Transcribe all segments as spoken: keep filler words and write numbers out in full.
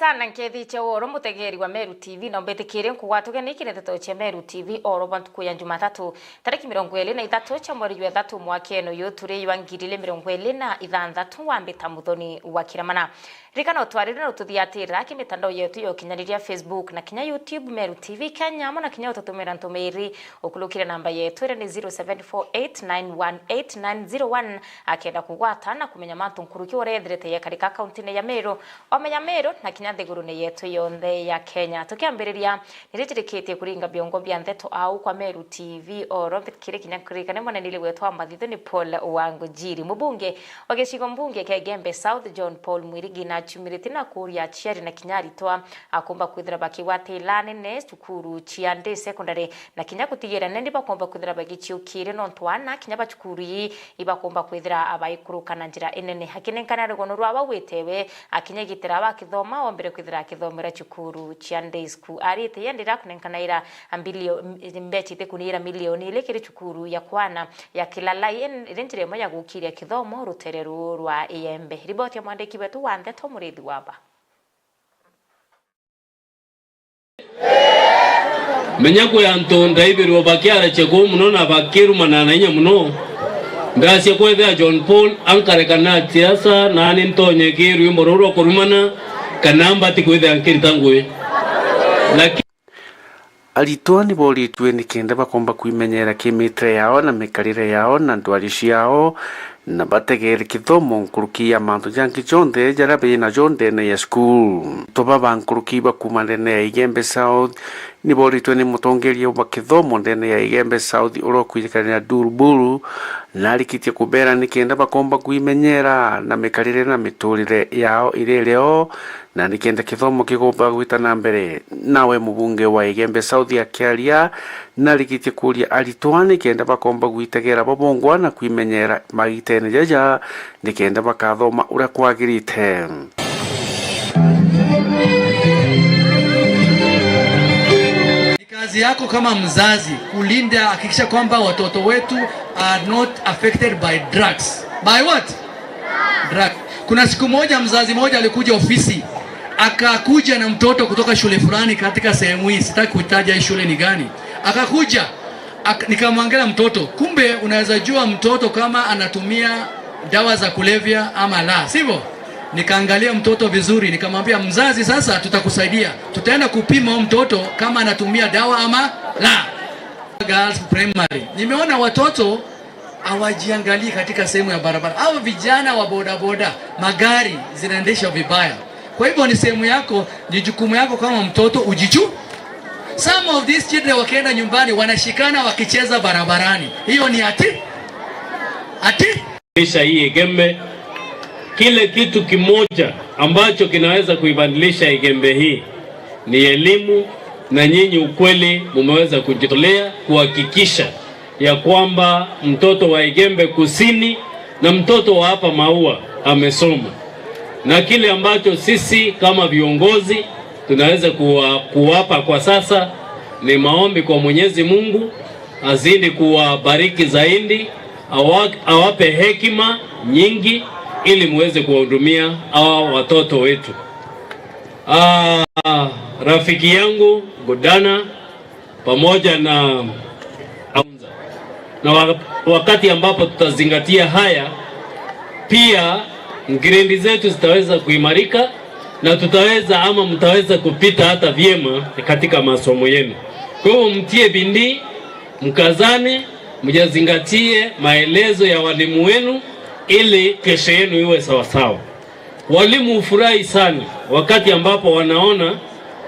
Sana nkethi cia woro, mutegeri wa Meru T V, na umbitikirie nkugwatuge ni kiri ndeto cia Meru T V oro bwa ntuku ya Jumatatu, tariki mirongo iri na ithatu cia mweri jwa ithatu mwakene uyu turi jwa ngiri ili mirongo iri na ithanthatu, wa mbita Muthoni wa Kiramana. Ririkana utwarire na ututhiatira ki mitandao yetu ya ukinyaniria, Facebook na kinya YouTube, Meru T V Kenya, amo na kinya ututumira ntumiri ukurukire namba yetu iria ni zero seven four eight nine one eight nine zero one, akenda kugwata na kumenya mantu nkuruki uria ethirite yekarika kauntine ya Meru, omenya Meru na kinya nthigurune yetu yonthe ya Kenya. Tukiambiriria, nirijirikitie kuringa biongo bia ndeto au kwa Meru T V oro mbikire kinya kuririkane mwanenile wetu wa mathithu ni Paul Wangujiri. Mubunge wa gicigo mbunge kia Igembe South, John Paul Mwirigi, na aciumiritie na kuria aciari na kinya aritwa akomba kwithira bakigwata ila nene cukuru cia day secondary na kinya gutigira nandi bakomba kwithira bagiciukiria nontu ana kinya ba cukuru ii ibakomba kwithira abaikuruka na njira inene. Akinenkana rugono rwa bau witewe, akinya igitira bakithoma, ombire kwithira akithomera cukuru cia day school. Arite ye ndira kunenkana ira mbilio-, mbecha itikunira milioni ili kiri cukuru ya kwana ya Kilalai, en-, iri njira imwe ya gukiria kithomo rutere ruu rwa Igembe. Riboti ya mwandiki wetu wa ndeto Murithi Waba. Menya kwi antu ndaibirwe bakiaracia kuu mono na bakirumana na inya mono. Ndacia kwethira John Paul ankareka na siasa, naani ntonye ki rwimbo ruu rwa kurumana, kana mbati kwithira nkirita ngui. Lakini Aritwa ni boritue ni kenda bakomba kwimenyera kimitire yao na mikarire yao na ndwari ciao, na bategere kithomo nkuruki ya mantu jangi jonthe jaria binajo ndene ya cukuru. Antu baba nkuruki ba kuuma ndene ya Igembe South ni boritwe ni mutongeria wa kithomo ndene ya Igembe South uria ukwirikanira Duruburu, na arikitie kubera ni kenda bakomba kwimenyera na mikarire na miturire yao iri rio, na ni kenda kithomo kigomba gwita na mbere. Nawe mubunge wa Igembe South akiaria, narikitie kuria aritwa ni kenda bakomba gwitegera bo bongwa na kwimenyera magitene jaja, ni kenda bakathoma uria kwagirite. Ni kazi yako kama mzazi kulinda, hakikisha kwamba watoto wetu are not affected by drugs. By what? Drug. Kuna siku moja mzazi moja alikuja ofisi, akakuja na mtoto kutoka shule fulani katika sehemu hii, sitaki kutaja hii shule ni gani. Akakuja, ak-, nikamwangalia mtoto. Kumbe unaweza jua mtoto kama anatumia dawa za kulevya ama la, sivyo? Nikaangalia mtoto vizuri, nikamwambia, "Mzazi, sasa tutakusaidia. Tutaenda kupima huyo mtoto kama anatumia dawa ama la." Girls Primary. Nimeona watoto hawajiangalii katika sehemu ya barabara. Hao vijana wa bodaboda, magari zinaendeshwa vibaya. Kwa hivyo ni sehemu yako, ni jukumu yako kama mtoto ujichu. Some of these children wakienda nyumbani wanashikana wakicheza barabarani. Hiyo ni ati? Ati? Lisha hii Igembe, kile kitu kimoja ambacho kinaweza kuibadilisha Igembe hii ni elimu, na nyinyi ukweli mumeweza kujitolea kuhakikisha ya kwamba mtoto wa Igembe Kusini na mtoto wa hapa Maua amesoma. Na kile ambacho sisi kama viongozi tunaweza kuwa-, kuwapa kwa sasa ni maombi kwa Mwenyezi Mungu, azidi kuwabariki zaidi, awa-, awape hekima nyingi ili muweze kuwahudumia hawa watoto wetu. Ah, rafiki yangu Godana, pamoja na, na wa-, wakati ambapo tutazingatia haya, pia grade zetu zitaweza kuimarika na tutaweza ama mtaweza kupita hata vyema katika masomo yenu. Kwa hivyo mtie bidii, mkazane, mjazingatie maelezo ya walimu wenu ili kesho yenu iwe sawasawa. Walimu hufurahi sana wakati ambapo wanaona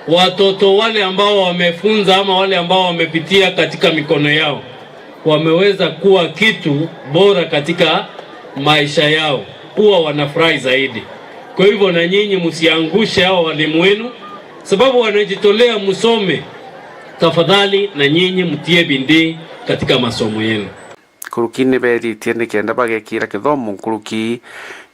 watoto wale ambao wamefunza ama wale ambao wamepitia katika mikono yao wameweza kuwa kitu bora katika maisha yao, huwa wanafurahi zaidi. Kwa hivyo, na nyinyi msiangushe hawa walimu wenu, sababu wanajitolea msome. Tafadhali, na nyinyi mtie bidii katika masomo yenu. Nkuruki ni beeritie ni kenda bagekira kithomo nkuruki.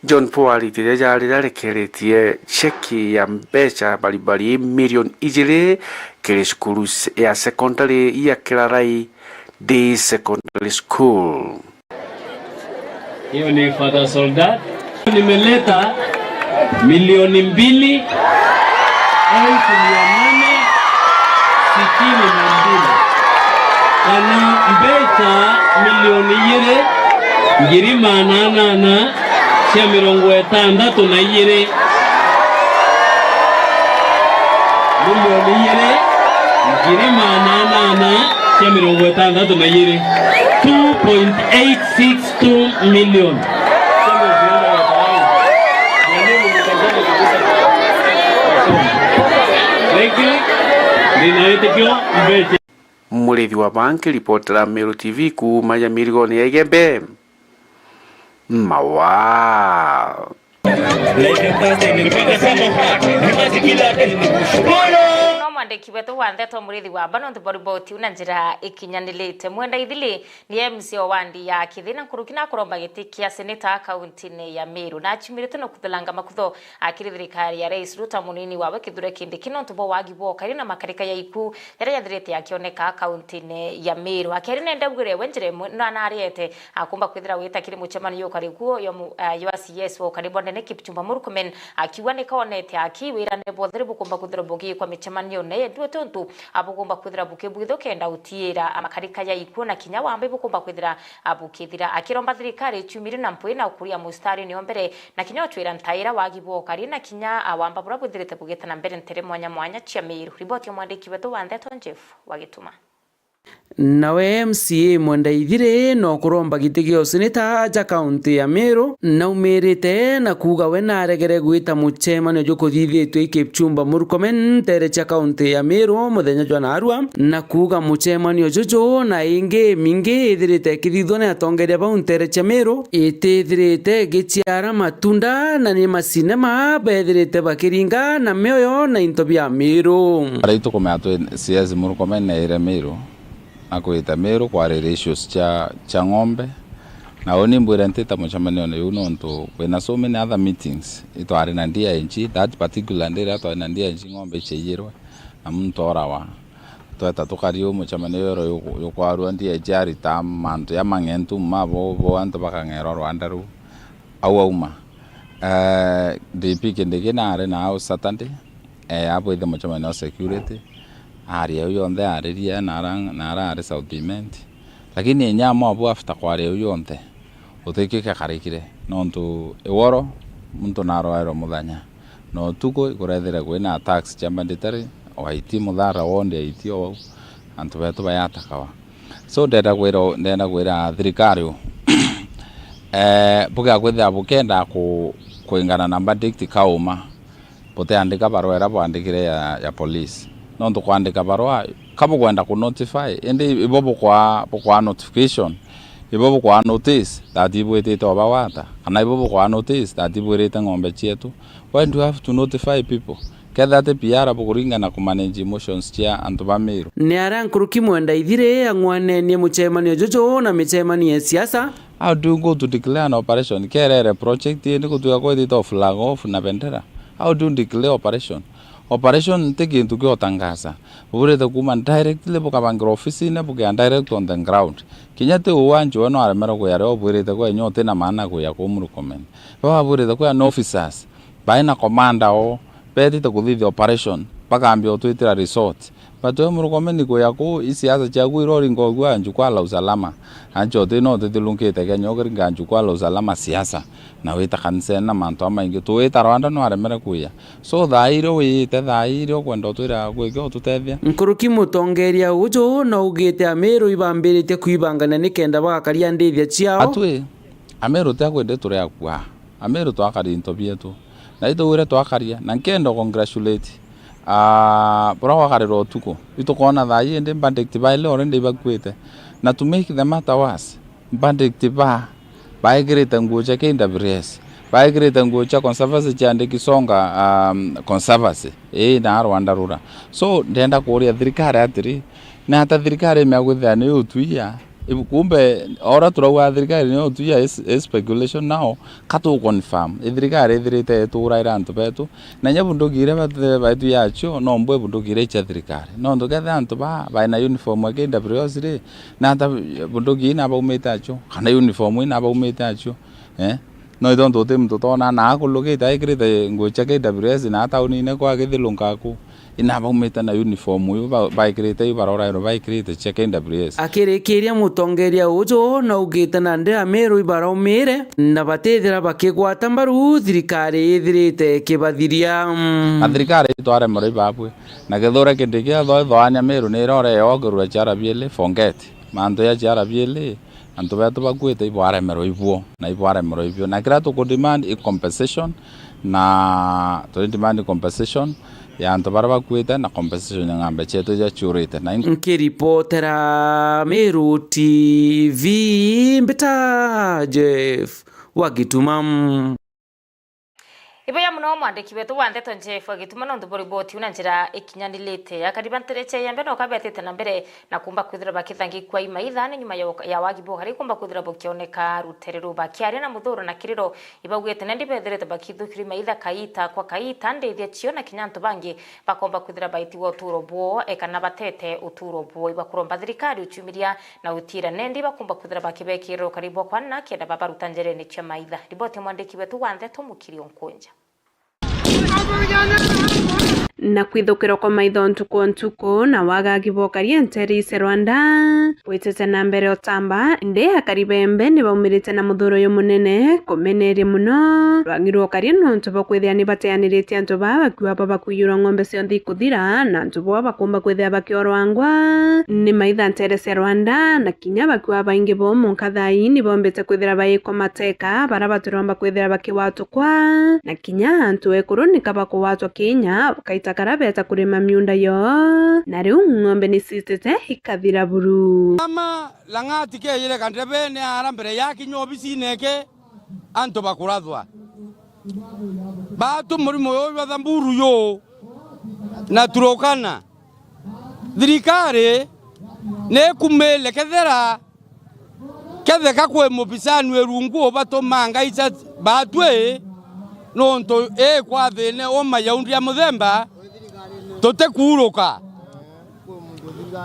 John Paul aritirie jaari riria rikeritie cheki ya mbeca baribari milioni ijiri kiri cukuru ya secondary ya Kirarai Day Secondary School. Hiyo ni Father Soldat. Nimeleta milioni mbili. Elfu mia nane sitini na mbili, kana mbeca milioni igiri, ngiri maana anana cia mirongo itantatu na igiri. Milioni igiri, ngiri maana anana cia mirongo itantatu na igiri. Two point eight six two million. Thank you. Ndina witikio mbeca. Murithi wa Banki, ripotera Meru T V kuuma ya mirigone ya Igembe. Mawa. No mwandiki wetu wa ndeto Murithi wa Bano nthi boriboti una njira ikinyanilite. Mwenda Ithili ni M C A o wandi ya Kithina nkuruki na kuromba giti kia seneta kaunti-ini ya Meru, na aciumirite no kuthulanga makutho akiri thirikari ya Rais Ruto, munini wawe Kithure Kindiki, nontu bwa wagi bwa ukari na makarika ya iku jaria jathirite akioneka kaunti-ini ya Meru. Akiaria na Ndegwire we njira imwe na nariete akumba kwithira wita kiri mucemanio ukari kuo yo mu-, ah, yo a C S wa ukari bwa ndene Kipchumba Murkomen, akiuga nikonete aki wirane bwotheri bukumba kwithira bugikwa micemanio ne ndue tontu abugumba kwithira bukibwitho kenda utiira amakarika ya iku na kinya wambe bukumba kwithira abukithira. Akiromba thirikari iciumire na mpwi na ukuria mustari nio mbere na kinya utwira ntaira wagi bwa ukari na kinya awamba bura bwithirite bugita na mbere ntere mwanya mwanya cia Meru. Riboti ya mwandiki wetu wa ndeto Jeff Wagituma. Nawe M C A Mwenda Ithiri no kuromba giti gia useneta aja kaunti ya Meru, naumirite na kuuga we naregere gwita mucemanio jukuthithitue i Kipchumba Murkomen ntere cia kaunti ya Meru muthenya jwa narua, na kuuga mucemanio juju na ingi imingi ithirite ikithithua ni atongeria bau ntere cia Meru itithirite igiciara matunda, na ni macinema bethirite bakiringa na mioyo na into bia Meru. Aria itukumenya twi C S Murkomen neire Meru, na kwita Meru kwariria issues cia, cia ng'ombe. Na uni mbwire ntita mucemanione juu nontu kwina so many other meetings. Itwari na D I G, that particular day riria twari na D I G ng'ombe iciiyirwe na muntu orawa. Tweta tukari u mucemanio iro yukwarua D I G arita mantu ya mang'entu ma bo, bo antu bakang'erwa rwanda ruu. Au auma. Eh, D P Kindiki naari na au Saturday, eh, abwite mucemanio wa security, aaria au yonthe aaririe, na ara, na ara aari South Imenti. Lakini inya amwe abu after kwaria au yonthe, utikio kiakarikire, nontu iworo muntu narwairwe muthenya, na utuku ikurethire kwina attacks cia banditry, o aiti muthara wondi aiti o au, antu betu bayatakawa. So, ndenda kwira, ndenda kwira thirikari u, eh, bugakwithira bukenda ku-, kwingana na verdict kauma, butiandika barua iria bwandikire ya, ya police. Nontu kwandika barua, ka bukwenda ku notify, indi ibo bukwa, bukwa notification, ibo bukwa notice that ibwitite obawata, kana ibo bukwa notice that ibwirite ng'ombe cietu. Why do you have to notify people? Kethira ti P R bukuringana ku manage emotions cia antu ba Meru. Ni aria nkuruki Mwenda Ithiri ang'wanenie mucemanio juju na micemanio ya siasa. How do you go to declare an operation? Kerere project indi gutwika kwithitwe flag off na bendera. How do you declare operation? Operation ti kintu kia utangaza. Bubwirite kuuma directly bukabangira ofisine, bukia direct on the ground. Kinya ti uu anjue no aremerwe kuya rio, bwirite kwa inya utina maana kuya ku Murkomen. Baba bwirite kuya ni officers. Baina commander oo, betite kuthithia operation, bakambia utwitira resort. But we Murkomen kuya kuu, i siasa ciaku iria uringa uguo a jukwaa la usalama. Ancho uti no utithilungite Kenya, ukiringa jukwaa la usalama siasa, na wita kanisene na mantu jamaingi. Tuwita Rwanda no aremere kuya. So, thaa iria wiyite, thaa iria ukwenda utwira gwiki ututethia. Nkuruki mutongeria uju no ugite Ameru ibambiritie kwibangania nikenda bagakaria ndithia ciao. Atwi, Ameru ti akwende turi akua. Ameru twakari into bietu. Na itugwire twakaria, na nkenda congratulate, ah, buria gwakarirwa utuku. Itukwona thaa ii indi verdict ba ile already ibakuite. Na to make the matter worse, verdict ba, baikirite nguo cia K W S, baikirite nguo cia conservancy ciandiki Songa, um, conservancy, ii, na Rwanda Rura. So, ndenda kuuria thirikari atiri, ni ata thirikari imea kwithira ni utuia? Ibu-, kumbe, ora turauga thirikari ni utuia is, is speculation now, ka tu confirm. I thirikari ithirite ituraira antu betu, na inya bunduki iria bate-, baituia acio, no mbwe bunduki iria icia thirikari. Nontu kethira antu ba, baina uniform ya K W S ri, na ata bunduki ii nabaumite acio, kana uniform ii nabaumite acio, eh? No ithontu uti muntu utona na akulukite aikirite nguo cia K W S na taunine kwa githilunka aku, ina baumite na uniform iu ba-, baikirite iu barorairwe baikirite cia K W S. Akirikiria, mutongeria uju naugite nandi Ameru ibaraumire na batithira bakigwata mbaru thirikari ithirite ikibathiria. Na thirikari itwaremerwa ibabwi. Na Kithure Kindiki athoe thoania Meru ni irore yogirwe ciara biili, forget. Mantu ya ciara biili, antu betu bakuite ibwaremerwa ibuo, na ibwaremerwa ibuo. Na kiria tuku demand i compensation, na turi demand compensation ya antu baria bakuite, na compensation ya ng'ombe cietu iria ciurite. Na in- Nkiripotera Meru T V, mbita Jeff wa Gituma. Ibuya muno mwandiki wetu wa ndeto Jeff wa Gituma nontu bwa riboti iu na njira ikinyanirite. Akari ba ntereche ya mbere no kabetite na mbere na kumba kwithira bakithangikua imaitha ni nyuma ya, ya wagi bwa ukari kumba kwithira bukioneka rutere ruba. Kiaria na Muthuro na Kiriro ibaugite nandi bethirite bakithukirwa imaitha kaita kwa kaita, ndithia cio na kinya antu bangi bakomba kwithira baitigwa uturo bwoo, e kana batete uturo bwoo. Ibakuromba thirikari uciumiria na utira nendi bakumba kwithira bakibekirira ukari bwa kwana kenda babaruta njerene cia maitha. Riboti ya mwandiki wetu wa ndeto Mukiri Onkunja. Na kwithukirwa kwa maitho ntuku o ntuku na wagagi bwa ukaria nteere cia Rwanda bwitite na mbere utamba, indi akari bembe ni baumirite na muthuro uyu munene kumeneria muno rwagi rwa ukaria nontu bwa kwithira ni bateaniritie antu baa bakiuga babakuiyurwa ng'ombe cionthe ikuthira na antu boo bakumba kwithira bakiorwa ngwa ni maitha nteere cia Rwanda, na kinya bakiuga baingi boo mwanka thaa ii ni bombite kwithira baikwa mateka, baria batiromba kwithira bakigwatwa kwa, na kinya antu ekuru nika bakugwatwa kinya bakaita karia beeta kurima miunda yoo, na riu ng'ombe ni ciitite ikathira buru. Mama Lang'ati keyire kandebene ara mbere ya kinya obisine eke, antu bakurathwa. Baatu murimo uyu jwa Samburu juu na Turkana, thirikari ni ikumile kethira, ketheka kwi mubisanue rungu ubatumanga ica baatwi, nontu ikwathine uma ya undi ya muthemba, tutikuuruka.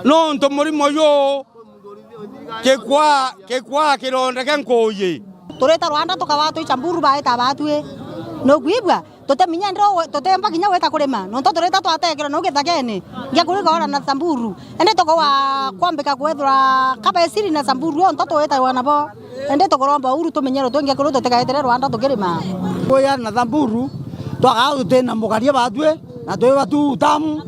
Nontu murimo juu Kikwa, kikwa kirondeke nkuuji. Turita Rwanda tukawatwa i Samburu baita batwi. Nukwigua? Tutiminya ndiro, tutemba kinya gwita kurima. Nontu turita twatekerwa nau githagene. Ngia kuriga ora na Samburu. Indi tukawa kwambika kwethirwa kabesiri na Samburu onto twitagwa nabo. Indi tukuromba uru tumenyerwe twingi kuru tutikaetire Rwanda tukirima. Kuya na Samburu, twakaa tutina mukaria batwi, na twi batu tamu,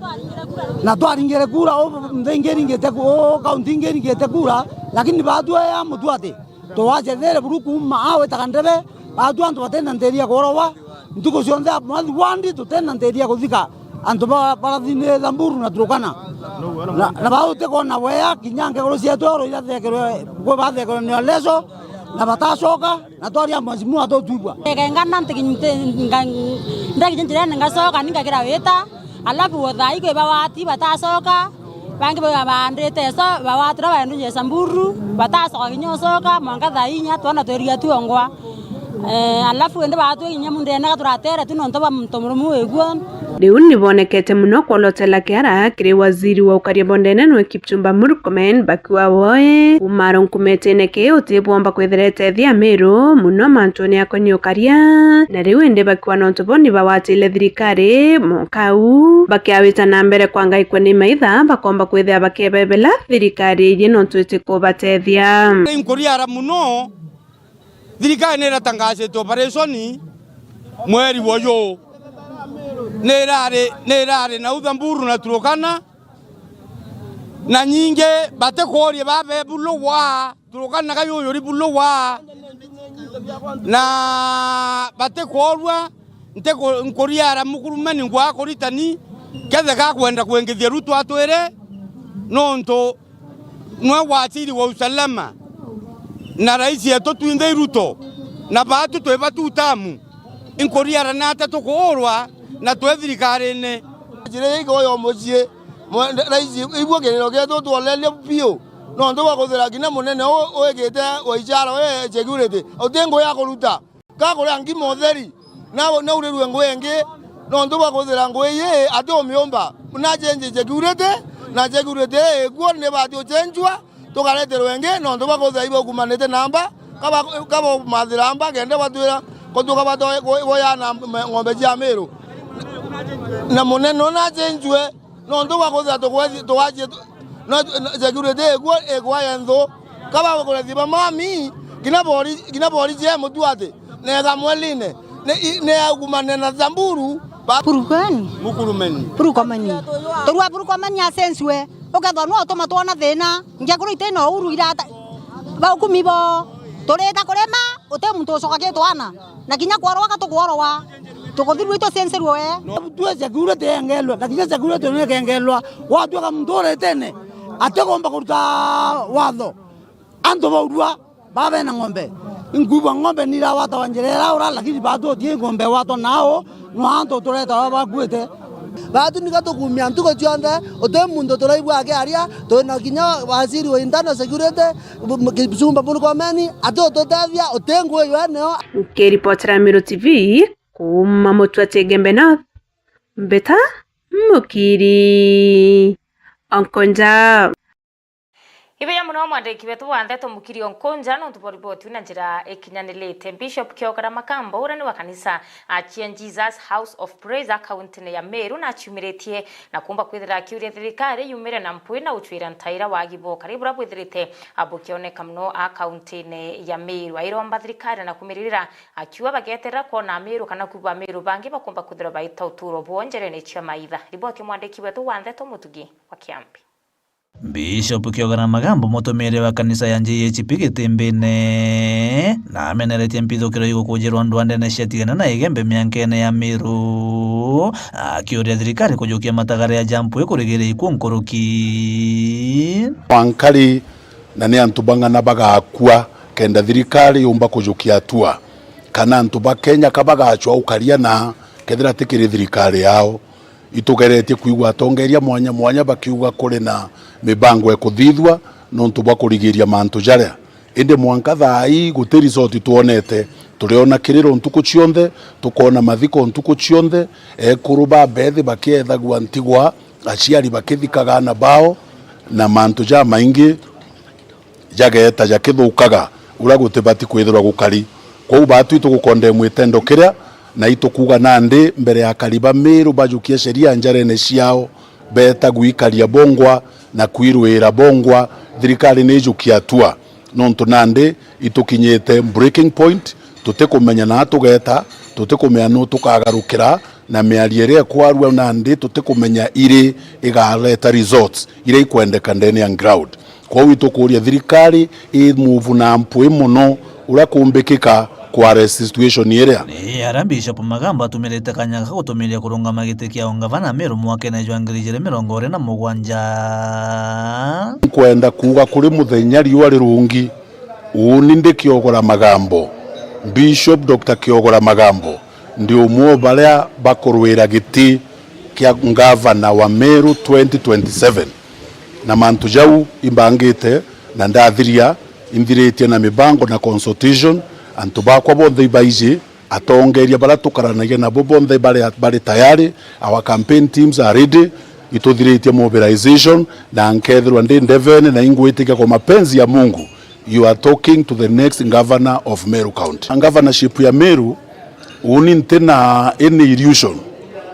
na twaringire kura, u nthi ingi iringite ku-, u kaunti ingi iringite kura, lakini batwi ya Mutuati, twacethere buru kuuma a witaga ndebe, batwi antu batina ntiria kuorowa, ntuku cionthe a mwathi wandi tutina ntiria kuthika. Antu ba, barathini Samburu na Turkana. Na, na bau utikwona wea, kinya nkeguru cietu oro irathekerwe, kwi bathekerwe ni Aleso, na batacoka, na twaria mheshimiwa atutwigua. Ngengana nti-, nti-, nga-, ndakinya njirene ngacoka, ni ngakira wita, alafu o thaa ikwi bawati batacoka, bangi ba-, baandite eso, bawatira baendunye Samburu, batacoka kinya ucoka, mwanka thaa inya, twona twiriga tuongwa. Eh, alafu indi batwi kinya mundene ga turatere tu nontu bwa muntu murumu wiguo. Riu ni bonekete muno kwolotela kiara kiri waziri wa ukaria bondene nwe Kipchumba Murkomen bakiuga woe kuuma aro nkumetene ki uti bwomba kwithira etethia Amiru muno mantune akonie ukaria, na riu indi bakiuga nontu bo ni bawatile thirikari mokau bakiawita na mbere kwangaikwa ni maitha bakomba kwithira bakiebebela thirikari iji nontu iti kubatethia. Nkuriara muno. Thirikari ni iratangasite operation mweri wa uyu. Ni irari, ni irari na Samburu na Turkana, na nyingi batikuria babe bulugwa, Turkana ga yuyuri bulugwa, na batikuorua, ntiku-, nkuriara mukurumeni ngwa kuritani, ketheka akwenda kwingithia Ruto atwire, nontu nwe waziri wa usalama, na rais yetu twinthe i Ruto, na baatu twi batu tamu, inkuriara nata tukuurwa na twi thirikarine? Njira igo yo mucii, mwe-, rais, igua kiriro gietu twolerie biu, nontu bwa kuthira kinya munene u-, wigite wa ichara we security, uti ngui ya kuruta. Ka kuria ngima utheri, na, na urirue ngui ingi, nontu bwa kwithira ngui ii ati umiumba, na change security, na security ii ikuo ni bati ucenjua, tukareterwe ingi, nontu bwa kwithira iba ukumanite namba, kaba, kaba umathira mba, kenda batwira, Kutuka bato ku-, kuyana m-, ng'ombe cia Miru. Na munene ona achenjue, nontu bwa kuthira tukwethi-, tugacie tu-, no, no, security ikuo ikwaye nthu. Kaba kurethi ba mami, kina bori-, kina borisi ya mutu ati, nega mweline, ne, i-, ne agumane na Samburu, ba- Purukeni. Mukurumeni. Purukomeni. Turua Purukomeni achenjue. Ukethwa nwe utuma twona thina, ngia kuru iti na uru irata, baukumi bo, turita kurima, uti muntu ucoka gitwana, na kinya kworwa ka tukworwa, tukuthirua itucencerue we. Tue security yengelwe, na kinya security ni ikengelwa, gwatuika muntu uritene, atigomba kuruta watho. Antu baurua, baba bena ng'ombe. Inkuigua ng'ombe ni irawatawa njira ira ura, lakini batu uti ng'ombe watwa nao, no antu turetawa bakuite. Batu nika tukumia ntuku cionthe, uti muntu turaigua akiaria, twina kinya waziri wa internal security, bu-, bu-, Kipchumba Murkomen, ati ututethia, uti ngui yo eneo. Nkiripotera Meru T V, kuuma Mutua Igembe North, Mbeta Mukiri Onkonja. Ibeya mono mwandiki wetu wa ndeto Mukiri Onkonja, nontu bwa riboti na njira ikinyanirite. Bishop Kiogora Makambo, uria ni wa kanisa a Cia Jesus House of Praise, a kauntine ya Meru, na aciumiritie na kuumba kwithira akiuria thirikari yumire na mpwi na gucwira ntaira wagi bo kari buria bwithirite, a, bukioneka mono a kauntine ya Meru. Airomba thirikari na kumiririra, akiuga bageterera kwona Ameru kana kuuga Ameru bangi bakumba kwithirwa baita uturo bwao njerene cia maitha. Riboti ya mwandiki wetu wa ndeto Mutugi wa Kiambi. Bishop Kiogora Magambo, mutumire wa kanisa ya J H P Gitimbine, na ameneretie mpithukiro igukujirwa ndwandene cia Tigana na Igembe miankene ya Miru, akiuria thirikari kujukia matagare ya jampwe kurigiria ikuu nkuruki. Mwankari, na ni antu bang'ana bagakua kenda thirikari yumba kujukia atua, kana antu ba Kenya ka bagacwa ukaria na kethira ti kiri thirikari yao? Itugeretie kwigua atongeria mwanya mwanya bakiuga kuri na mibango ikuthithua nontu bwa kurigiria mantu jaria. Indi mwanka thaa ii guti result twonete. Turiona kiriro ntuku cionthe, tukoona mathiko ntuku cionthe, ekuru ba bethi bakiethagua ntigwa, aciari bakithikaga aana bao, na mantu jamaingi jageeta jakithukaga uria gutibati kwithirwa gukari. Kwou baatwi tugukondemwa itendo kiria, na itukuuga nandi mbere ya akari ba Miru bajukia sheria njarene ciao, beeta gwikaria bongwa na kwirwira bongwa, thirikari ni ijukie atua. Nontu nandi itukinyite breaking point, tutikumenya naa tugeeta, tutikumenya nuu tukagarukira, na miario iria ikwarua nandi tutikumenya iri igareta results iria ikwendeka ndene ya ground. Kwou itukuuria thirikari i move na mpwi mono uria kumbikika ku arrest situation iria. Ni aria Bishop Magambo atumirite kanya ga gutumiria kurungama giti kia ungavana Meru mwakene jwa ngiri ijiri mirongo iri na mugwanja. Nkwenda kuuga kuri muthenya riua rirungi, uuni ndi Kiogora Magambo, Bishop Doctor Kiogora Magambo, ndi umwe o baria bakurwira giti kia ngavana wa Meru twenty twenty-seven. Na mantu jau imbangite na ndathiria, inthiritie na mibango na consultation, antu bakwa bonthe ibaiji, atongeria baria tukaranagia nabo bonthe bari, bari tayari, our campaign teams are ready, ituthiritie mobilization, na nkethirwa ndi ndevene na ingwitikia kwa mapenzi ya Mungu, you are talking to the next governor of Meru County. Governorship ya Meru, uuni nti na any illusion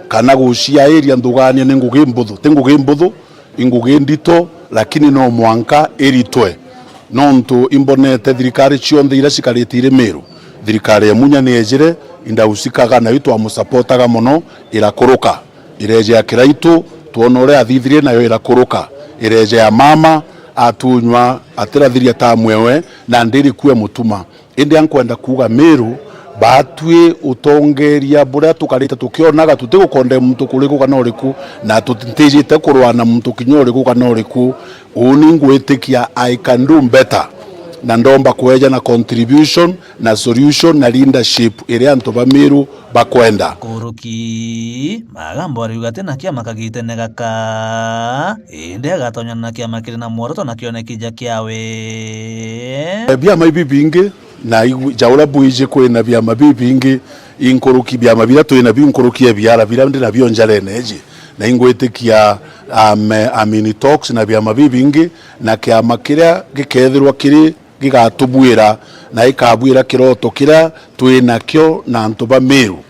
kana guciairia nthugania ni ngugi mbuthu. Ti ngugi mbuthu, i ngugi ndito, lakini no mwanka iritwe. Nontu imbonete thirikari cionthe iria cikarite iri Meru, thirikari ya Munya ni ejire, indausikaga nayo twamusapotaga mono, irakuruka. Ireeja ya Kiraitu, twona uria athithirie nayo irakuruka. Ireeja ya mama, atunywa, atirathiria ta mwewe, na ndiri kue mutuma. Indi ankwenda kuuga Miru, batwi utongeria buria tukarite tukionaga, tutigukondemna muntu kuriku kana uriku, na tutijite kurwa na muntu kinya uriku kana uriku. Uuni ngwitikia I can do better, na ndomba kweja na contribution na solution na leadership iria antu ba Miru bakwenda. Kuruki Magambo ariuga ati na kiama kagitene gaka, indi agatonya na kiama kiri na mworoto na kioneki ja kiawe. Biama ibi bingi na igu-, ja uria bwiji kwina biama bibingi inkuruki, biama biria twina biu nkuruki ya biara biria ndi nabio njarene iji, na ingwitikia, um, I'm in talks na biama bibingi, na kiama kiria gikethirwa kiri Gigatubuira na ikabuira kiroto kiria twi nakio na antu ba Meru,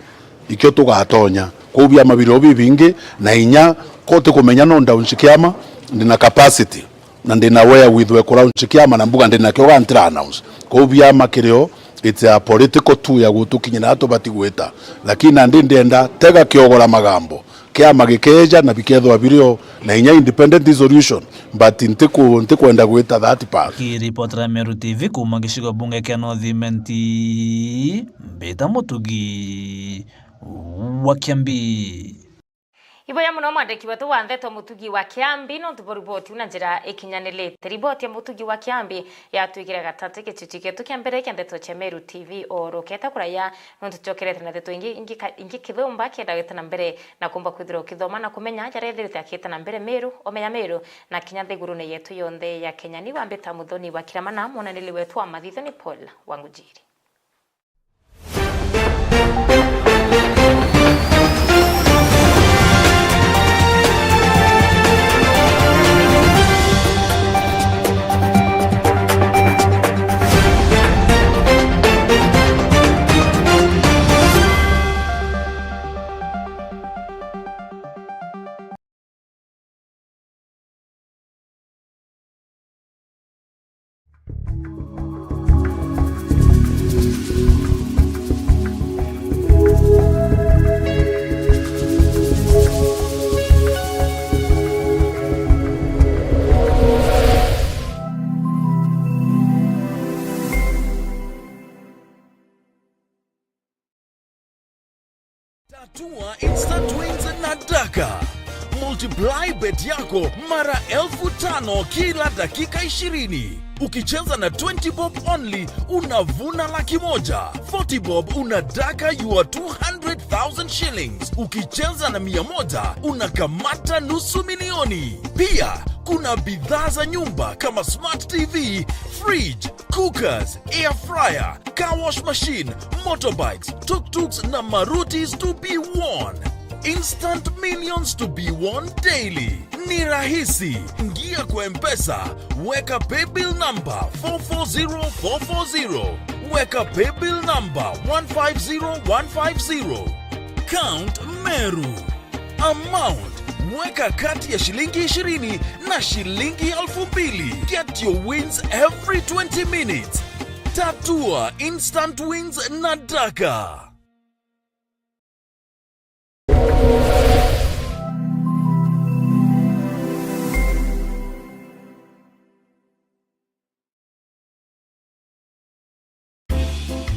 ikio tugatonya. Kwou biama biri o bibingi, na inya ko utikumenya no ndaunci kiama, ndi na capacity, na ndi na wherewithal ya kuraunci kiama, na mbuga ndi nakio ga ntira announce. Kwou biama kiri o, it's a political tool ya gutukinyira aria tubati gwita. Lakini nandi ndienda tega kiogora magambo. Kiama gikeeja na bikethirwa biri o na inya independent dissolution, but ntiku-, ntikwenda gwita that part. Kiripotera Meru T V kuuma gicigo bunge kia North Imenti, mbita Mutugi wa Kiambi. Iboya muno mwandiki wetu wa ndeto Mutugi wa Kiambi, nontu bwa riboti iu na njira ikinyanirite. Riboti ya Mutugi wa Kiambi yatwikire gatati gichuchi gietu kia mbere kia ndeto cia Meru T V. Oroketa kuraya nontu tucokerete na ndeto ingi, ingi ka-, ingi kithumba kienda gwita na mbere na kumba kwithirwa ukithoma na kumenya jaria ethirite akiita na mbere Meru, omenya Meru, na kinya nthigurune yetu yonthe ya Kenya. Ni wambita Muthoni wa Kiramana, mwonaniri wetu wa mathitho ni Paul Wangujiri. Tatua instant wins na Daka. Multiply bet yako mara elfu tano kila dakika ishirini. Ukicheza na twenty bob only, unavuna laki moja. Forty bob, una Daka your two hundred thousand shillings. Ukicheza na mia moja, unakamata nusu milioni. Pia, kuna bidhaa za nyumba kama smart T V, fridge, cookers, air fryer, car wash machine, motorbikes, tuk-tuks na marutis to be won. Instant millions to be won daily. Ni rahisi. Ingia kwa M-Pesa, weka paybill number four four zero four four zero. Weka paybill number one five zero one five zero. Count Meru. Amount, weka kati ya shilingi ishirini na shilingi elfu mbili. Get your wins every twenty minutes. Tatua instant wins na Daka.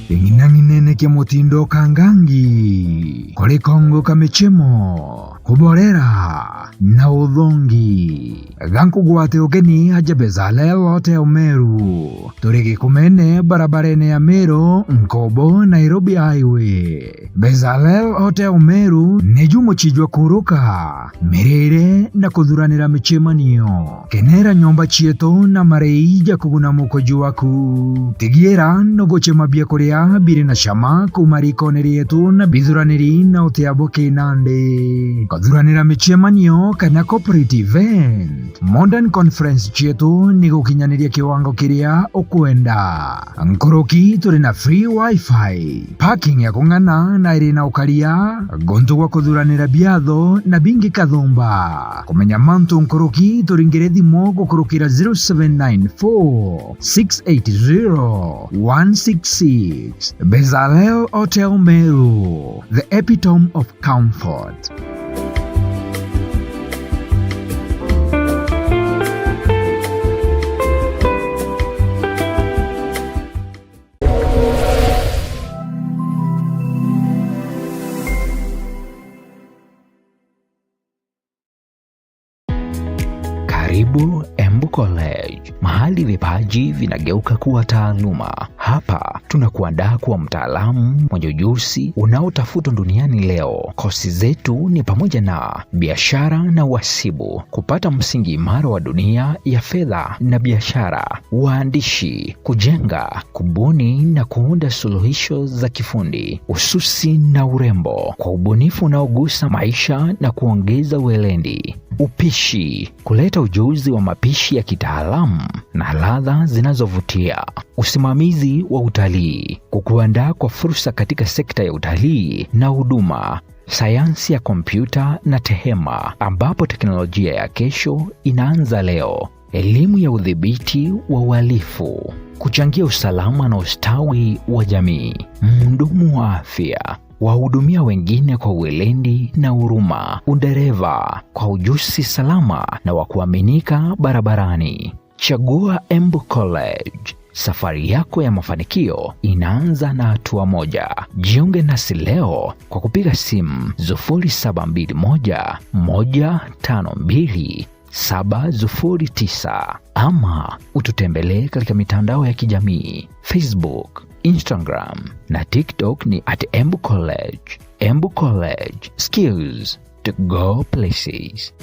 Ing'inang'inene kia mutindo kangangi, kuri kongo ka michemo, kuborera na uthongi. Gankugwate ugeni aja Bezalel Hotel Meru. Turi Gikumene, barabarene ya Meru, Nkobo, Nairobi Highway. Bezalel Hotel Meru niju mucii jwa kuruka, mirire na kuthuranira micemanio. Kenera nyomba cietu na marei ja kuguna mukoju waku. Tigiira nugucema biakuria biri na cama kuuma rikone rietu na bithuraniri na utia bwa kinandi. Kuthuranira micemanio kana corporate event, Modern Conference cietu ni gukinyaniria kiwango kiria ukwenda. Nkuruki turi na free wifi, parking ya kung'ana na iri na ukaria, guntu gwa kuthuranira biatho na bingi kathumba. Kumenya mantu nkuruki, turingire thimu gukurukira zero seven nine four, six eight zero, one six six. Bezalel Hotel Meru, the epitome of comfort. Karibu Embu College, mahali vipaji vinageuka kuwa taaluma. Hapa tunakuandaa kuwa mtaalamu mwenye ujuzi unaotafutwa duniani leo. Kosi zetu ni pamoja na biashara na uhasibu, kupata msingi imara wa dunia ya fedha na biashara, uandishi, kujenga, kubuni na kuunda suluhisho za kifundi, ususi na urembo, kwa ubunifu unaogusa maisha na kuongeza weledi. Upishi, kuleta ujuzi wa mapishi ya kitaalamu na ladha zinazovutia. Usimamizi wa utalii, kukuandaa kwa fursa katika sekta ya utalii na huduma. Sayansi ya kompyuta na tehema, ambapo teknolojia ya kesho inaanza leo. Elimu ya udhibiti wa uhalifu, kuchangia usalama na ustawi wa jamii. Mhudumu wa afya, wahudumia wengine kwa weledi na huruma. Udereva, kwa ujuzi salama na wa kuaminika barabarani. Chagua Embu College. Safari yako ya mafanikio inaanza na hatua moja. Jiunge nasi leo kwa kupiga simu sufuri saba mbili moja, moja tano mbili, saba sufuri tisa ama ututembelee katika mitandao ya kijamii, Facebook, Instagram na TikTok ni at Embu College. Embu College, skills to go places.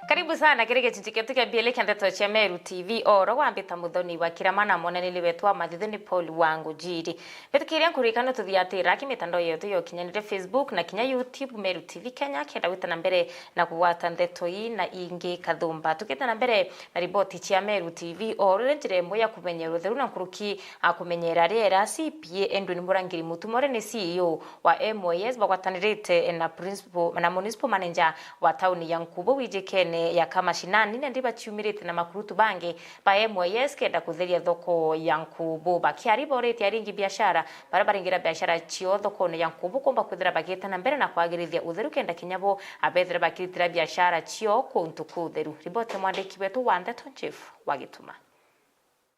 Karibu sana kiri gicunci kietu kia mbili kia ndeto cia Meru T V. Oro wambita Muthoni wa Kirama na mwonaniri wetu wa mathithu ni Paul Wangujiri. Bitukiria nkuririkana tuthiatira ki mitandao yetu ya ukinyanire, Facebook na kinya YouTube, Meru T V Kenya, kenda gwita na mbere na kugwata ndeto ii na ingi kathumba. Tukite na mbere na riboti cia Meru T V, o riria njira imwe ya kumenyera utheru na nkuruki a kumenyera riera, C P A Edwin Murangiri Mutuma, uria ni C E O wa M Y S bagwatanirite na principal, na municipal manager wa tauni ya Nkubu wijikene ya Kamashinani, nandi baciumirite na makurutu bangi ba M Y S kenda kutheria thoko ya Nkubu. Bakiari boritie aringi biashara baria baringira biashara ciao thokone ya Nkubu kumba kwithira bagiita na mbere na kwagirithia utheru kenda kinya bo abethira bakiritira biashara ciao kuntu kutheru. Riboti ya mwandiki wetu wa ndeto Jeff Wagituma.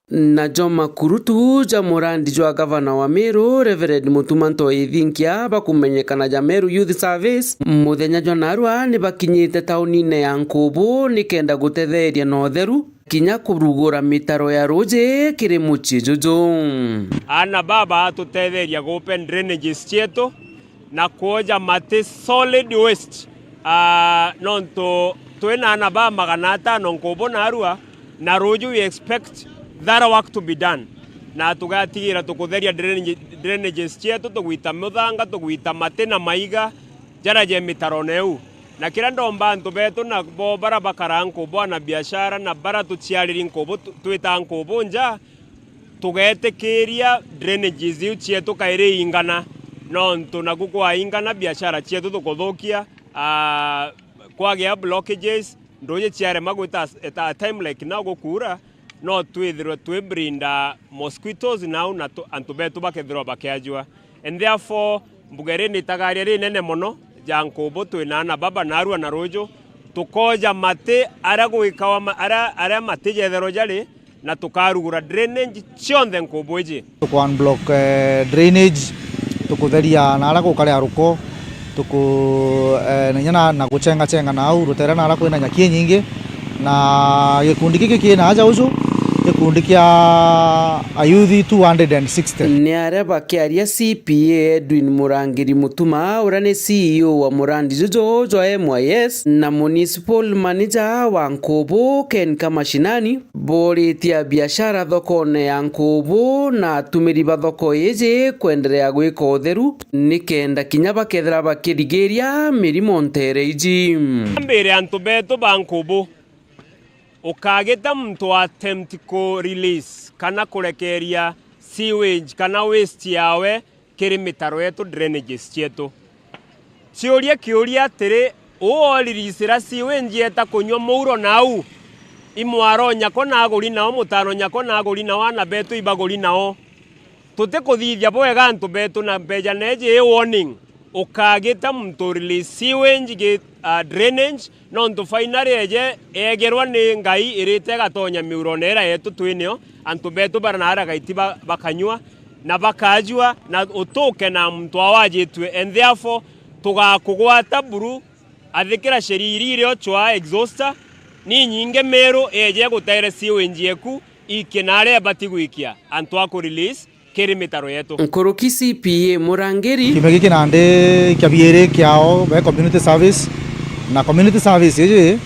Najo makurutu ja murandi jwa gavana wa Meru, Reverend Mutuma Ntoi Ithinkia, bakumenyekana ja Meru Youth Service, muthenya jwa narua ni bakinyite taunine ya Nkubu nikenda gutetheria na utheru, kinya kurugura mitaro ya ruji kiri mucii juju. Ana baba atutetheria gupe drainages cietu, na kwoja mati solid waste, ah, nontu twina ana ba magana atano Nkubu narua, na ruju we expect that work to be done. Na tugatigira tukutheria drainage-, drainages cietu, tugwita muthanga, tugwita mati na maiga jaria je mitarone iu. Na kiria ndomba antu betu na bo baria bakaraa Nkubu, ana biashara na baria tuciariri Nkubu, tu-, twitaa Nkubu nja, tugetikiria drainages iu cietu kairi iingana, nontu naku kwaingana biashara cietu tukuthukia, ah, kwagia blockages, nduji ciarema gwita at a time like now gukuura, no twithirwe twi breed mosquitoes nau na tu-, antu betu bakethirwa bakiajua. And therefore, mbuga iri ni itagaria rinene mono ja Nkubu twina ana baba narua na ruju, tukoja mati aria gwikawa ma-, aria, aria mati jetherwa jari, na tukarugura drainage cionthe Nkubu iji. Tuku unblock, eh, drainage, tukutheria naria gukari aruko, tuku, eh, na inya na, na guchenga chenga nau rutere naria kwina nyaki inyingi, na gikundi giki kina aja uju, gikundi kia ayuthi two hundred and sixty. Ni aria bakiaria C P A Edwin Murangiri Mutuma, uria ni C E O wa murandi juju jwa M Y S na municipal manager wa Nkubu Ken Kamashinani, boritie abiashara thokone ya Nkubu na atumiri ba thoko iji kwenderea gwika utheru, nikenda kinya bakethira bakirigiria mirimo ntere iji. Mbere antu betu ba Nkubu, ukagita muntu attempt ku release kana kurekeria sewage kana waste yawe kiri mitaro yetu, drainages cietu. Ciuria kiuria atiri, uu oririsira sewage yeta kunyua muuro nau, imwaro nyako naguri nao, mutano nyako naguri nao, ana betu ibaguri nao. Tutikuthithia bwega antu betu na mbeja neeji ii warning. Ukagita muntu release sewage gi, ah, drainage, nontu finally eje yegerwa ni Ngai irite igatonya miurone ira yetu twinio, antu betu bara na ara gaiti ba-, bakanyua, na bakajua, na utuke na muntu awajitue, and therefore tugakugwata buru, athikira sheria iria iri ochwa exhauster, ni nyingi Meru yeje gutaire sewage eku, ikie na aria ibati gwikia, antu a ku release kiri mitaro yetu. Nkuruki C P A Murangiri. Kiumia giki nandi kia biiri kiao be community service, na community service iji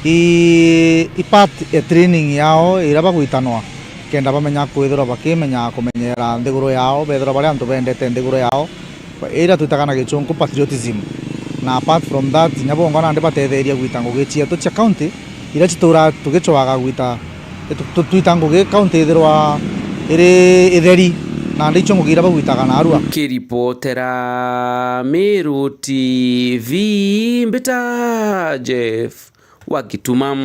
i, i part ya training yao iria bagwitanwa kenda bamenya kwithirwa bakimenya kumenyera nthiguru yao, bethirwa bari antu bendete nthiguru yao, iria twitaga na gichunku patriotism. Na apart from that, inya bongo nandi batetheria gwita ngugi cietu cia county, iria citura tugicwaga gwita, tu-, tu-, twita ngugi county ithirwa iri itheri, nandi icio ngugi iria bagwitaga narua. Nkiripotera Meru T V, mbita Jeff wa Gituma.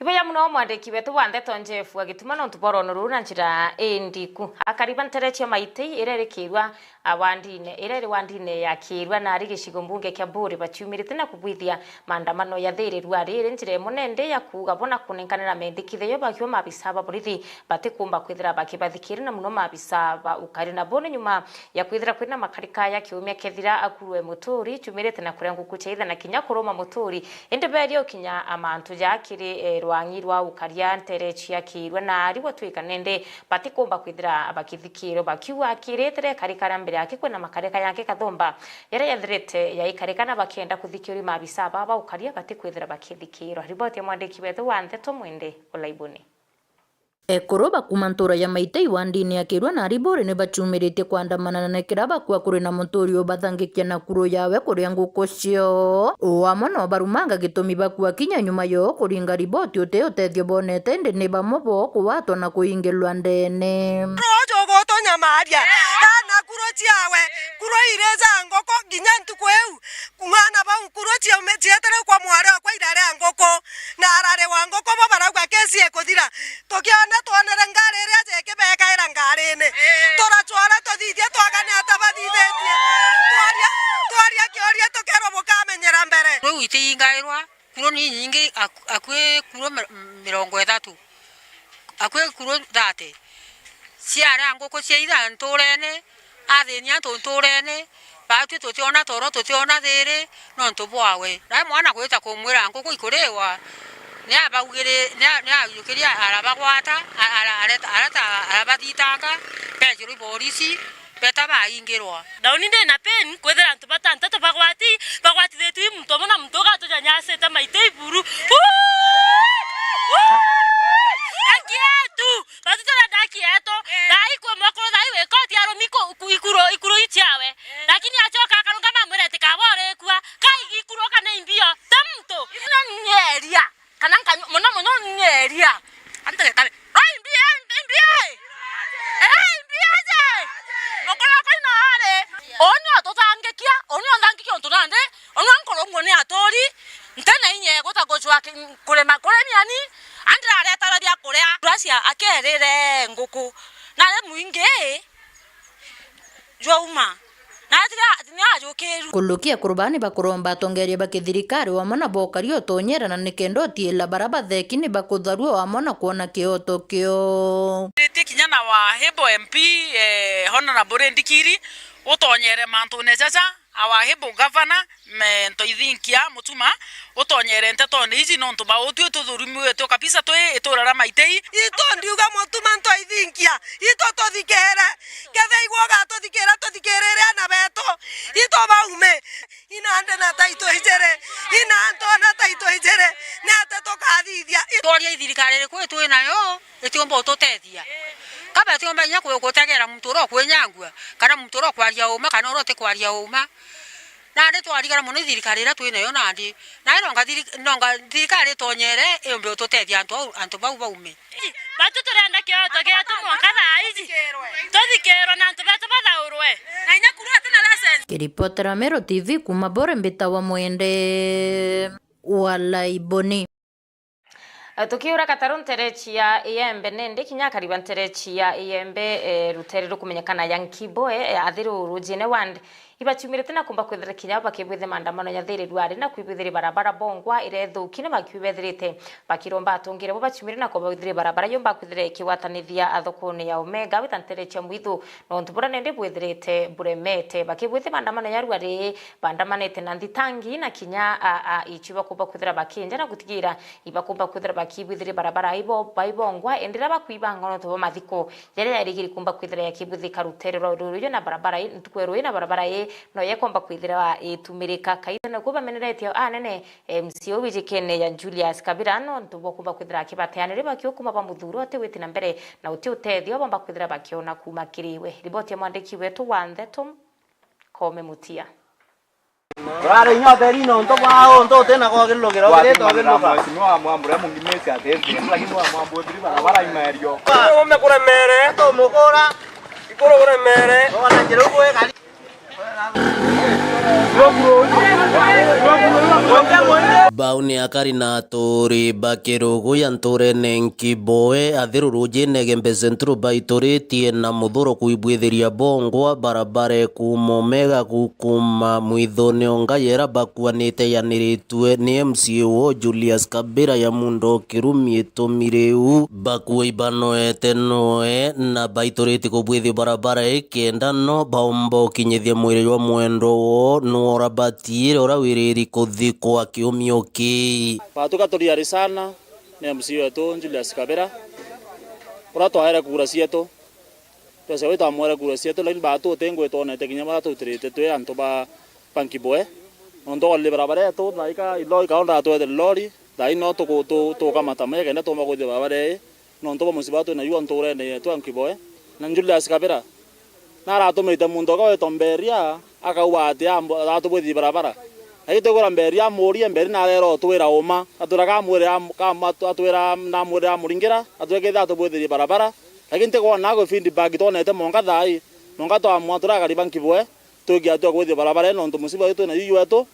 Ibuya muno mwandiki wetu wa ndeto Jeff wa Gituma nontu bwa ruono ruu na njira indiku. Akari ba ntere cia Maitei iria iri Kiirua, a, wandine, iria iri wandine ya Kiirua na ari gicigo mbunge kia Buuri baciumirite na kubwithia maandamano ya thiiri rua riri njira imwe nende ya kuuga bona kunenkanira mendikithio bakiuga maabisa ba borithi batikumba kwithira bakibathikira na muno maabisa ba ukari na bone nyuma ya kwithira kwina makarika ya kiumia kethira akurwe muturi, chumirite na kuria nguku cia itha na kinya kuruma muturi, indi beria ukinya amantu ja kiri, eh, rwang'i rwa ukaria ntere cia Kiirua na ari gwatwika nende batikumba kwithira bakithikirwa bakiuga akiritire ikarika ria mbere yake kwina makarika yake kathumba yaria yathirite yaikarika na bakienda kuthikirwa maabisa baba ukaria batikwithira bakithikirwa. Riboti ya mwandiki wetu wa ndeto Mwende Olaibuni. Ekuru ba kuuma ntuura ya Maitei wandine ya Kiirua na Ariburi ni bachumiritie kwandamana na nikira bakua kuri na muturi ubathangikia na kuru yawe kuria nguku cio. Uu amwe no barumanga gitumi bakua kinya nyuma yo kuringa riboti uti utethio bonete indi ni bamwe bo kugwatwa na kuingirwa ndene. Ruuju gutunyamaria, ana kuru ciawe, kuru iri ja nguku nginya ntuku iu. Mwana bau nkuru ciaume-, cietire kwa mwari okwa irarea nguku, na arari wa nguku bo barauga kesi ikuthira. Tukiona twonere ngari iria jikibekaira ngarini. Turacwara tuthithie twagane ata bathithitie. Twaria, twaria kiuria tukerwa bukamenyera mbere. Riu itiingairwa, kuru ni nyingi, ak-, akui kuru mi-, mirongo ithatu. Akui kuru thate. Ciara nguku cia itha nturene, athinia antu nturene, batwi tutiona toro, tutiona thiiri, nontu bwawe. Nae mwana gwita kumwira nguku ikuriwa, ni abaugiri-, ni a-, ni ajukirie arabagwata, a-, ara-, areta-, areta-, arabathitanga, bejirwa i borisi, beta baingirwa. Dauni ndi na pain, kwithira antu batantatu bagwati-, bagwatithitue i muntu umwe na muntu ugatunyanyasite Maitei buru. Haki yetu! Batu turenda haki yetu. Eh. Thaa ii kwi mwekuru, thaa ii wi koti arumi ku-, ku-, ikuru, ikuru ii ciawe. Eh. Lakini acoka akarungama amwira ati kaba urikua. Kai ikuru kana imbio? Ti muntu. Ino ni eria. Kana nkanyu-, muno muno ni eria. Antu ndagitari. Ai, imbia, imbia, imbia. Eh, imbia je. Mukuru wakwa ino ari. Uu ni ututhangikia, uu ni unthangikia untu nandi. Ona nkurungwo ni aturi, nti na inya ya guta gucwa ki-, kurima, kurimi ani, andiraretaga bia kuria. Turacia akerire nguku, nari mwingi jwauma, na atiga ni ajukiru. Kulukia kurubani bakuromba atongeria ba kithirikari wamwe na bokari utonyera na nikenda utiila bara batheki ni bakutharua wamwe na kwona kioto kio. Ti kinya na wa Hebo M P, eh, Honorable Ndikiri, utonyere mantune jaja. Our able governor, me, Ntoithinkia Mutuma, utonyere ntetone iji nontu ba utwi tuthurumiwitwe kabisa twi itura ria Maitei. Itu ndiuga Mutuma Ntoithinkia, itu tuthikire. Ketha igwe ugatuthikira, tuthikirire ana betu. Itu baume. Inande na taito ijiri. Inanto na taito ijiri. Nete tukathithia. Twaria i thirikari iriku itwi nayo? Itiumba ututethia. Kaba itiumba inya ku-, gutegera muntu uria ukwinyangua, kana muntu uria ukwaria uma, kana uria utikwaria uma. Nandi twarigara mono i thirikari iria twi nayo nandi. Nayo nonga thiri-, nonga thirikari itonyere iumbe ututethia antu au, antu bau baume. Batu turenda kioto gietu mwanka thaa iji. Tuthikirwe na antu betu bathaurwe. Na inya kuru atina license. Kiripotera Meru T V kuma Bore mbitawa Mwende wa Laiboni. Tukiura kataru nterechi ya Iembe, nindi kinya akari ba nterechi ya Iembe, eh, rutere rukumenyekana ya Nkiboe, eh, Athiru Rujine Ward, ibaciumirite na kumba kwithira kinya bakibwithia maandamano ya thiri rwari na kwibwithiri barabara bongwa iria ithuki, na bakiu bethirite bakiromba atongire bo baciumire na kumba kwithira barabara yomba kwithira ikigwatanithia thokone ya Omega wita nterechi ya Mwithu, nontu buria nindi bwithirite buremete. Bakibwithia maandamano ya rwari, baandamanite na nthitangi na kinya a, a, ichi bakumba kwithira bakinja na gutigira ibakumba kwithira bakibwithiria barabara ibo baibongwa, indi riria bakwibanga nontu bwa mathiko jaria yarigiri kumba kwithira yakibwithika rutere rwa ruruyo na barabara ii, ntuku ya ruuji na barabara ii no yekomba kwithira itumirika. Kaitha nakuo bameneretie anene M C A wijikene ya Julius Kabira nontu bwa kumba kwithira akibateanire bakiukuma ba muthuro ati witi na mbere na uti utethio bomba kwithira bakiona kuma kiriwe. Riboti ya mwandiki wetu wa ndeto, Kome Mutia. Urare inya utheri nontu bwao, ntu utina kwagirira ugira ugirite ugiruka. Mheshimiwa Mwambura mungimisi ati ezi, lakini wa Mwambura biri barabara imerio. Ume kuremere. Tumukura. Ikuru kuremere. Ona njira ugwe kari. Bau ni akari na aturi ba Kirugu ya nturene Nkiboe, Athiru Rujine Igembe Central baituritie na muthuro kwibwithiria bongwa barabara kuuma Omega gukuma Mwithu ni onga yera bakuanite yaniritue ni M C A wo Julius Kabira ya Mundo Kirumi itumi riu bakua ibanoete noe na baituriti kubwithia barabara ii kenda no baumba ukinyithia mwiri jwa mwendwa woo nwora batiire uria wiriri kuthikwa kiumio kii. Batuka turiari sana ni M C A wetu Julius Kabira, uria twaere kura cietu. Twese wi twamwere kura cietu, lakini baatu uti ngui twonete kinya baria tutirite twi antu ba, ba Nkiboe. Nontu already barabara yetu, thaika ilo ikaonda twethere lori, thaino tuku-, tu-, tukamata maya kenda tuumba kwithia barabara ii. Nontu bwa muciba twina iu nturene yetu ya Nkiboe. Na Julius Kabira, naratumite muntu uga witwa Mberia, akauga ati ambo-, atubwithie barabara. Lakini twigwira Mberia amurie, Mberia narera utwira uma. Atwira kamwire am-, kam-, atu-, atwira namwire amuringira, atwikithe atubwithirie barabara. Lakini ntikwona gwi feedback twonete mwanka thaa ii. Mwanka twamwa turakari ba Nkiboe, twikia atua kwithia barabara ii nontu muciba wi twina iu wetu,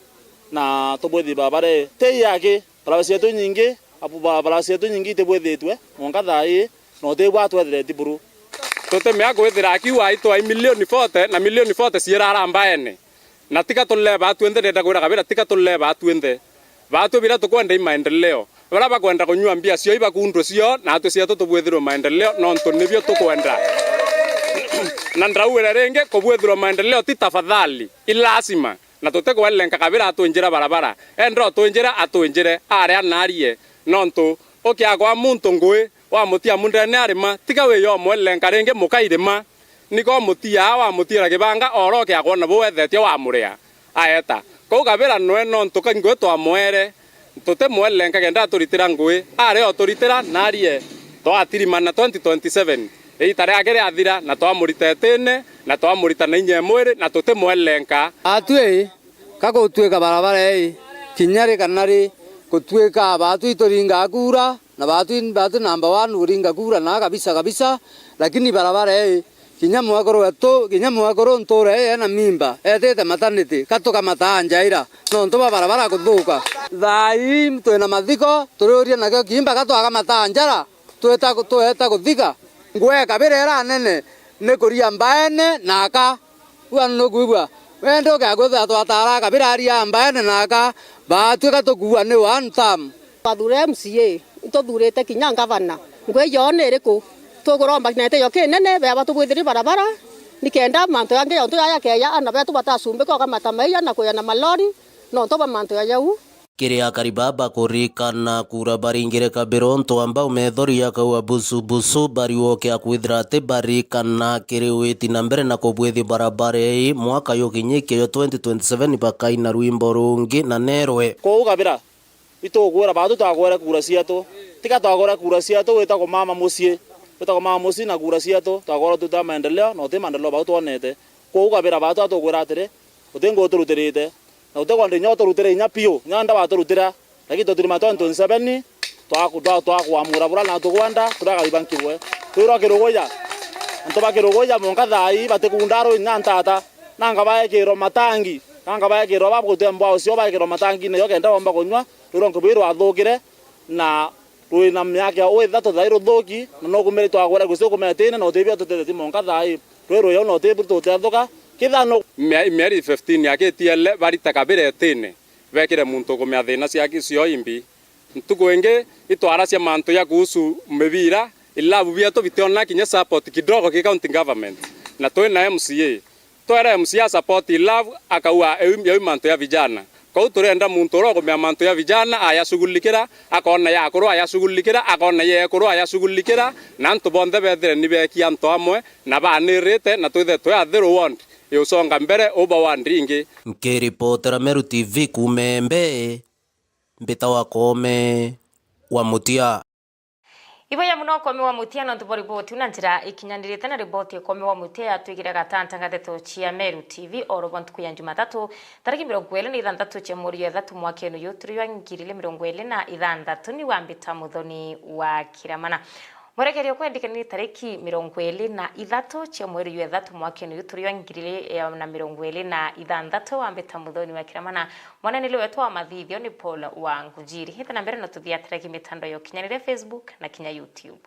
na tubwithie barabara ii. Ti yaki, barabara cietu inyingi, abu-, ba-, barabara cietu inyingi itibwithitue, mwanka thaa ii, na utibwa twethereti buru. Tutimea kwithira akiuga itwai milioni forty, na milioni forty ciirara mbaene. Na tiga tuleba atwinthe, ndenda kwira Kabira, tiga tuleba atwinthe. Baatwi biria tukwenda i maendeleo. Baria bakwenda kunyua mbia cio ibakundu cio, na atwi cietu tubwithirwe maendeleo, nontu nibio tukwenda. Na ndauire ringi, kubwithirwa maendeleo ti tafadhali, i lazima. Na tutikwelenka Kabira atwinjira barabara. Enda utwinjira, atwinjire, aria naarie. Nontu ukiagwa muntu ngui, wamutia mundene arima, tiga wiyo umwelenka ringi mukairima. Niko umutiaa, wamutiira kibanga, oroke akwona bu wethetie wamuria. Aeta. Kou Kabira noe nontu ka ngui twamwere, tutimwelenka kenda aturitira ngui. Aria uturitira, naarie. Twatirimana twenty twenty-seven. Iita riake riathira, na twamurita itine, na twamurita na inya ya mwiri, na tutimwelenka. Atwi, ka gutwika barabara ii, kinya ri kana ri, gutwika baatwi ituringaa kura, na baatwi, baatwi number one kuringa kura na kabisa kabisa, lakini barabara ii, kinya mwekuru wetu, kinya mwekuru ntuura ii ena mimba, etite maternity, ka tukamataa njaira, nontu bwa barabara kuthuka. Thaa ii twina mathiko, turiuria nakio kiimba ka twakamata njara. Tweta, tweta kuthika, ngui e Kabira iria nene ni kuria mbaene na aka. Ua nukwigua? Wende ukeakwithira twatara Kabira aria mbaene na aka, baatwika tukuua ni one term. Twathure M C A, ituthurite kinya ngavana. Ngui yoo ni iriku? Tukuromba na gitio kinene, beaba tubwithirie barabara, nikenda mantu jangi jonthe jaja jakeeja, ana betu batacumbika ukamata mairia na kuya na malori, nontu bwa mantu ja jau. Kiri akari baa bakurikana kura baringire Kabira untu wa mbau methori ya kaua busu busu, bariuoke akwithira ati barikana kiri witi na mbere na kubwithia barabara ii mwaka yukinyikia yo twenty twenty-seven bakaina rwimbo rungi na nerwe. Kou Kabira, itukwira baatu twakwere kura cietu. Tiga twakwere kura cietu wita kumama mucii. Wita kumama mucii na kura cietu, twakwere tuta maendeleo, na uti maendeleo bau twonete. Kou Kabira baatu atukwira atiri, uti nguu turutirite. Na utikwenda inya uturutire inya piu, inya nda waturutira, lakini tutirima twenty twenty-seven, twaku-, twa-, twakwamura bura na tukwenda, turia akari ba Nkibwe. Twirwa Kiruguya, antu ba Kiruguya mwanka thaa ii batikunda rui inya ntata, nanga baekirwa matangi, nanga baekirwa bagutemba ucio baekirwa matangine yo kenda bomba kunywa, rwirwa Nkibwe rwathukire, na Rwi na miaka ya ithatu thaai ruthuki, na no kumenya twagwira gwisi kumenya tene, na utibia tutethetie monka thaai. Rwi rwi au na utibia tutethuka. Kithano. Mia-, mieri fifteen yakitie le-, barite kabira itine, bekire muntu kumenya thina ciake cio imbi. Ntuku ingi itwaracia mantu ya kuhusu mibira, ilabu bietu bitiona kinya support kidogo ki county government. Na twi na M C A. Twera M C A support love, akauga eu, eu mantu ya vijana. Kou turenda muntu uria ukumenya mantu ya vijana, ayashughulikira, akona ya akuru ayashughulikira, akona ya ekuru ayashughulikira, na antu bonthe bethire ni beki antu amwe, na banirite, na twithe twi a Thiru ward, iusonga mbere uba ward ingi. Nkiripotera Meru T V kuuma Embe, mbita wa Koome wa Mutia. Iboya muno Koome wa Mutia nontu bwa riboti iu na njira ikinyanirite, na riboti ya Koome wa Mutia yatwigire gatanta ngatheto cia Meru T V oro bwa ntuku ya Jumatatu, tariki mirongo iri na ithanthatu cia mweri jwa ithatu mwakene uyu turi jwa ngiri ili mirongo iri na ithanthatu. Ni wambita Muthoni wa Kiramana. Mwerekerio kwendikani ni tariki mirongo iri na ithatu cia mweri jwa ithatu mwakene uyu turi jwa ngiri ili na mirongo iri na ithanthatu, wambita Muthoni wa Kiramana. Mwananiri wetu wa mathithio ni Paul wa Ngujiri. Ita na mbere no tuthiatire ki mitandao ya ukinyanire, Facebook na kinya YouTube.